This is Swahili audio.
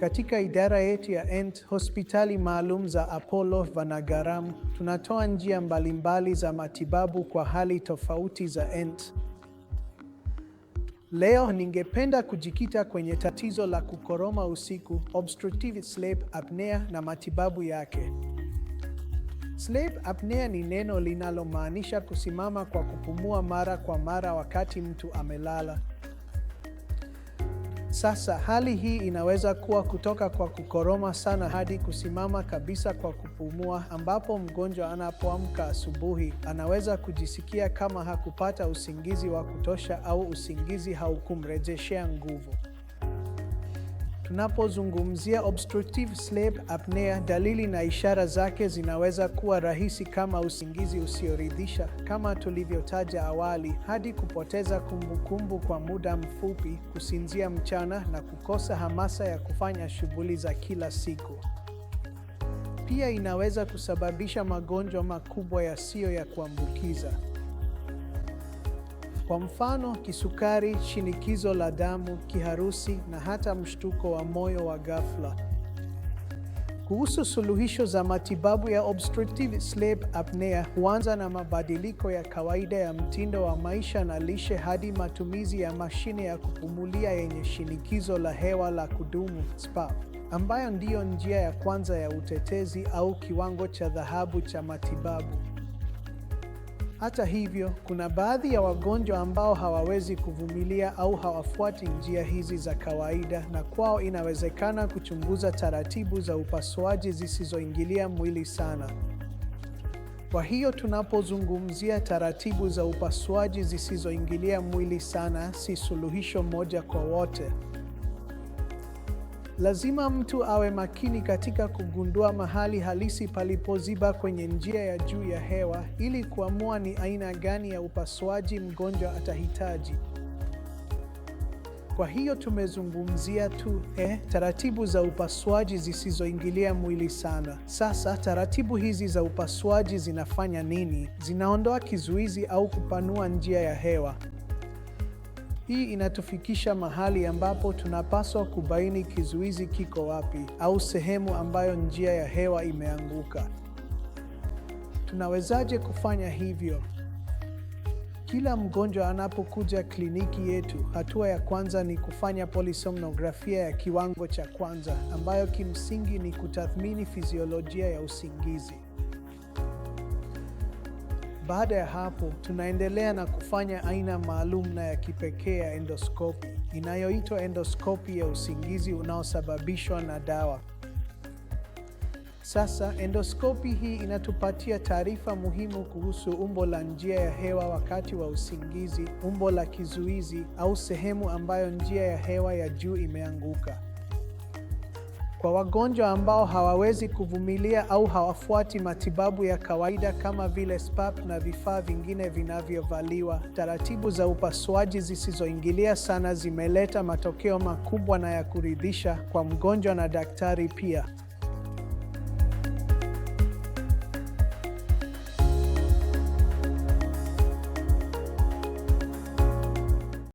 Katika idara yetu ya ENT, hospitali maalum za Apollo Vanagaram, tunatoa njia mbalimbali za matibabu kwa hali tofauti za ENT. Leo ningependa kujikita kwenye tatizo la kukoroma usiku, obstructive sleep apnea na matibabu yake. Sleep apnea ni neno linalomaanisha kusimama kwa kupumua mara kwa mara wakati mtu amelala. Sasa hali hii inaweza kuwa kutoka kwa kukoroma sana hadi kusimama kabisa kwa kupumua, ambapo mgonjwa anapoamka asubuhi anaweza kujisikia kama hakupata usingizi wa kutosha au usingizi haukumrejeshea nguvu. Tunapozungumzia obstructive sleep apnea, dalili na ishara zake zinaweza kuwa rahisi kama usingizi usioridhisha kama tulivyotaja awali, hadi kupoteza kumbukumbu kwa muda mfupi, kusinzia mchana na kukosa hamasa ya kufanya shughuli za kila siku. Pia inaweza kusababisha magonjwa makubwa yasiyo ya kuambukiza. Kwa mfano, kisukari, shinikizo la damu, kiharusi na hata mshtuko wa moyo wa ghafla. Kuhusu suluhisho za matibabu ya obstructive sleep apnea, huanza na mabadiliko ya kawaida ya mtindo wa maisha na lishe hadi matumizi ya mashine ya kupumulia yenye shinikizo la hewa la kudumu CPAP, ambayo ndiyo njia ya kwanza ya utetezi au kiwango cha dhahabu cha matibabu. Hata hivyo, kuna baadhi ya wagonjwa ambao hawawezi kuvumilia au hawafuati njia hizi za kawaida, na kwao inawezekana kuchunguza taratibu za upasuaji zisizoingilia mwili sana. Kwa hiyo tunapozungumzia taratibu za upasuaji zisizoingilia mwili sana, si suluhisho moja kwa wote. Lazima mtu awe makini katika kugundua mahali halisi palipoziba kwenye njia ya juu ya hewa ili kuamua ni aina gani ya upasuaji mgonjwa atahitaji. Kwa hiyo tumezungumzia tu taratibu za upasuaji zisizoingilia mwili sana. Sasa taratibu hizi za upasuaji zinafanya nini? Zinaondoa kizuizi au kupanua njia ya hewa. Hii inatufikisha mahali ambapo tunapaswa kubaini kizuizi kiko wapi au sehemu ambayo njia ya hewa imeanguka. Tunawezaje kufanya hivyo? Kila mgonjwa anapokuja kliniki yetu, hatua ya kwanza ni kufanya polisomnografia ya kiwango cha kwanza, ambayo kimsingi ni kutathmini fiziolojia ya usingizi. Baada ya hapo, tunaendelea na kufanya aina maalum na ya kipekee ya endoskopi inayoitwa endoskopi ya usingizi unaosababishwa na dawa. Sasa endoskopi hii inatupatia taarifa muhimu kuhusu umbo la njia ya hewa wakati wa usingizi, umbo la kizuizi au sehemu ambayo njia ya hewa ya juu imeanguka. Kwa wagonjwa ambao hawawezi kuvumilia au hawafuati matibabu ya kawaida kama vile CPAP na vifaa vingine vinavyovaliwa, taratibu za upasuaji zisizoingilia sana zimeleta matokeo makubwa na ya kuridhisha kwa mgonjwa na daktari pia.